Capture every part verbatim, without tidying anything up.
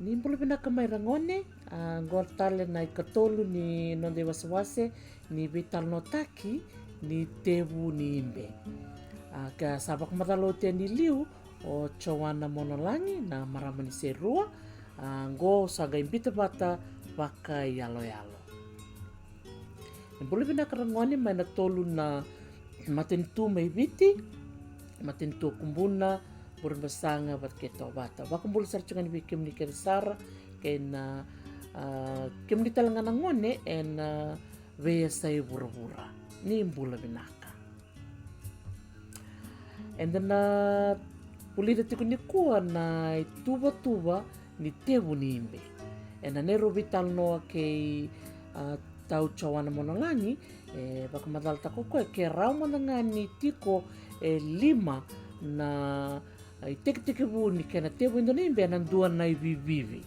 Ni bula vinaka mai ragone. A, qo tale na ikatolu ni noda iwasewase ni veitalanoataki ni tevu ni ibe. A, ka sa vakamacala oti yani liu o Joana Monolagi na marama ni Serua. A, qo sa qai bita vata vakaiyaloyalo. Ni bula vinaka ragone mai na tolu na matanitu mai Viti, matanitu o Kubuna, Burebasaga vata kei Tovata. Vakabula sara tiko ga ni vei kemuni kece sara kei na, a, kemuni tale ga na gone ena veiyasai vuravura. Ni bula vinaka. Eda na vulica tiko nikua na ituvatuva ni tevu ni ibe. Ena neirau veitalanoa kei, a, tau Joana Monolagi, e vakamacalataka o koya ke rawa mada ga ni tiko e lima na, a, itekitekivu ni kena tevu e dua na ibe ena dua na ivivivi.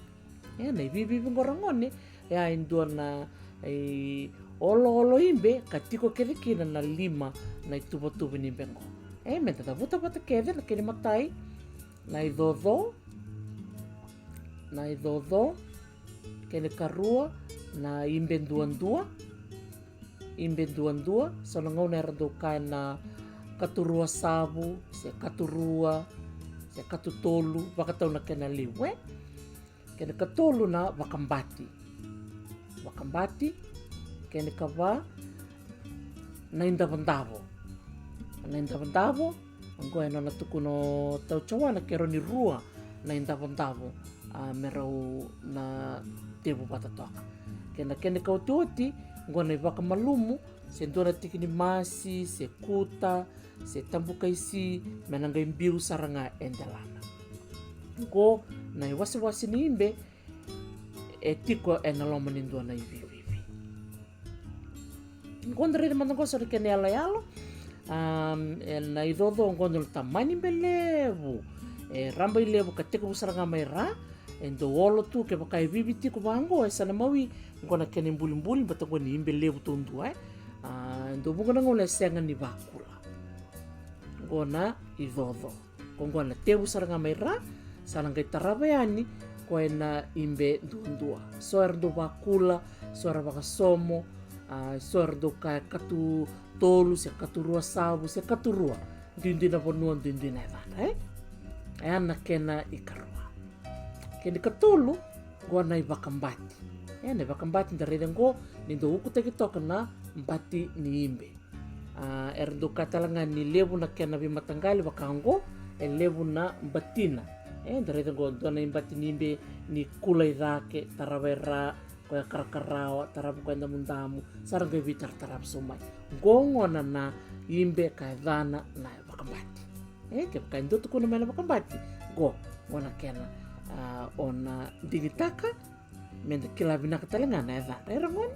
E, na ivivivi qo ragone, e a e dua na, e, oloolo ibe ka tiko kece kina na lima na ituvatuva ni ibe qo. E, meda cavuta vata kece na kena imatai, na icoco, na icoco, kena ikarua, na ibe duadua, ibe duadua, so na gauna era dau kaya na katurua savu, se katurua, se katutolu, vakatau na kena liu, e? Kena ikatolu na vakabati. Vakabati, kena ikava na idavodavo. Na idavodavo, qo e nona tukuna o tau Joana ke rau ni rua na idavodavo, a, me rau na tevu vata toka. Kena, kena ikaotioti, qo na ivakamalumu, se dua na tiki ni masi, se kuta, se tabukaisi, me na qai biu sara ga e delana. Qo na iwasewase ni ibe e tiko ena loma ni dua na ivivivi. Qo da raica mada qo so na kena iyaloyalo. Am, ena icoco qo dau tamani ibe levu, e rabailevu ka tekivu sara ga mai ra. E dau olo tu kevaka e vivi tiko vaqo, e sa na mawi qo na kena ibulibuli, bata qo ni ibe levu taudua, e. A, e dau vuqa na gauna e sega ni vakula. Qo na icoco. Ko qo na tevu sara ga mai ra, sa na qai tarava yani ko e na ibe duadua. So era dau vakula, so era vakasomo, a, so era dau kaya katutolu, se katurua savu, se katurua. Duidui na vanua, duidui na yacadra, e? E a na kena ikarua. Kena ikatolu, qo na ivakabati. E, na ivakabati da raica qo ni dau ukutaki toka na bati ni ibe. A, era dau kaya tale ga ni levu na kena veimataqali vaka qo, e levu na batina. E, da raica qo dua na ibati ni ibe ni kula i cake, tarava e ra, koya karakarawa, tarava koya damudamu, sa ra qai veitaratara vaso mai. Qo gona na ibe ka yacana na vakabati. E, kevaka e dua tukuna mai na vakabati, qo, qo na kena, a, o na digitaka, me da kila vinaka tale ga na yacadra. E ragone.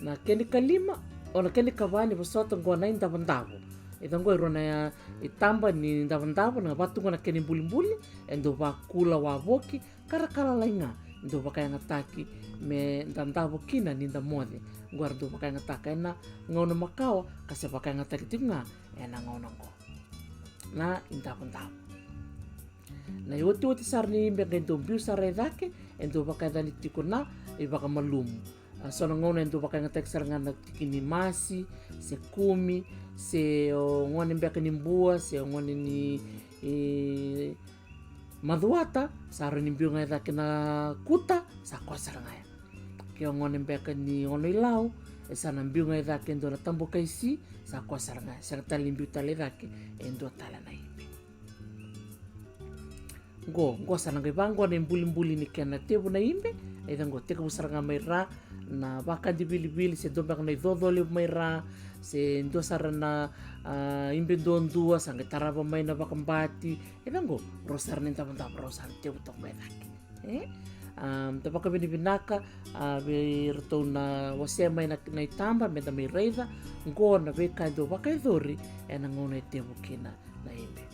Na kena ikalima, o na kena ikava ni vosota qo na idavodavo. E ca qo e rua na itaba ni davodavo, na vatu qo na kena ibulibuli, e dau vakula wavoki, ka ra ka lalai ga, dau vakayagataki me da davo kina ni da moce. Qo era dau vakayagataka ena gauna makawa, ka se vakayagataki tiko ga ena gauna qo. Na idavodavo. Na iotioti sara ni ibe qai dau biu sara e cake, e dau vakayacani tiko na ivakamalumu. A, so na gauna e dau vakayagataki sara ga na tiki ni masi, se kumi, se o gone beka ni bua, se o gone ni, e, macuata, sa rawa ni biu ga e cake na kuta, sa koya sara ga ya. Ke o gone beka ni ono i lau, e sa na biu ga e cake e dua na tabukaisi, sa koya sara ga ya. Sega tale ni biu tale e cake e dua tale na ibe. Qo, qo sa na qai vaqo na ibulibuli ni kena tevu na ibe, e ca qo tekivu sara ga mai ra, na vakadivilivili, se dua beka na icoco levu mai ra, se dua sara na, a, ibe duadua, sa qai tarava mai na vakabati, e ca qo, rau sara na idavodavo, rau sara tevu toka mai cake. E? A, da vakavinavinaka, a, vei iratou na wasea mai na, na itaba, me da mai raica, qo na veika e dau vakayacori, ena gauna e tevu kina na ibe.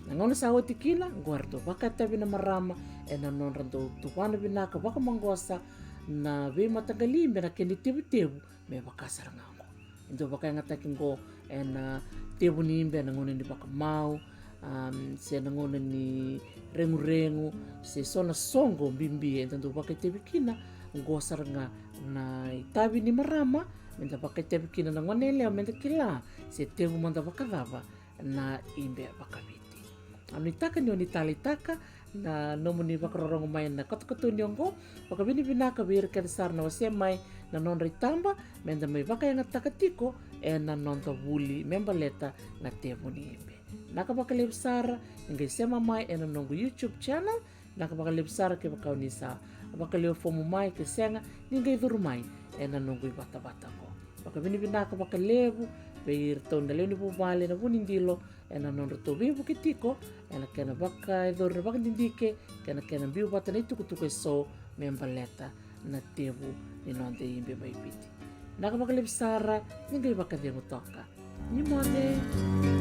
Na gauna sa oti kina, qo era dau vakatavi na marama, ena nodra dau tuvana vinaka, vakamaqosa, na veimataqali ibe na kena itevutevu, me vaka sara ga qo. E dau vakayagataki qo ena tevu ni ibe ena gauna ni vakamau, um, se na gauna ni reguregu, se so na soqo bibi eda dau vakaitavi kina, oqo sara ga na itavi ni marama, meda vakaitavi kina na gone yalewa, meda kila se tevu mada vakacava na ibe vakaviti. Au nuitaka ni o ni taleitaka na nomuni vakarorogo mai na katokatoni oqo. Vakavinavinaka vei ira kece sara na wasea mai na nodra itaba, meda mai vakayagataka tiko ena noda vuli me baleta na tevu ni ibe. Vinaka vakalevu sara ni qai sema mai ena noqu YouTube channel. Vinaka vakalevu sara kevaka o ni sa vakalewe fomu mai, ke sega, ni qai curu mai ena noqu ivatavata oqo. Vakavinavinaka vakalevu vei iratou na lewe ni vuvale, na vunidilo, ena nodratou veivuke tiko ena kena vakayacori na vakadidike kei na kena biu vata na itukutuku eso me baleta na tevu ni noda ibe mai Viti. Vinaka vakalevu sara, ni qai vakacegu toka. Ni moce.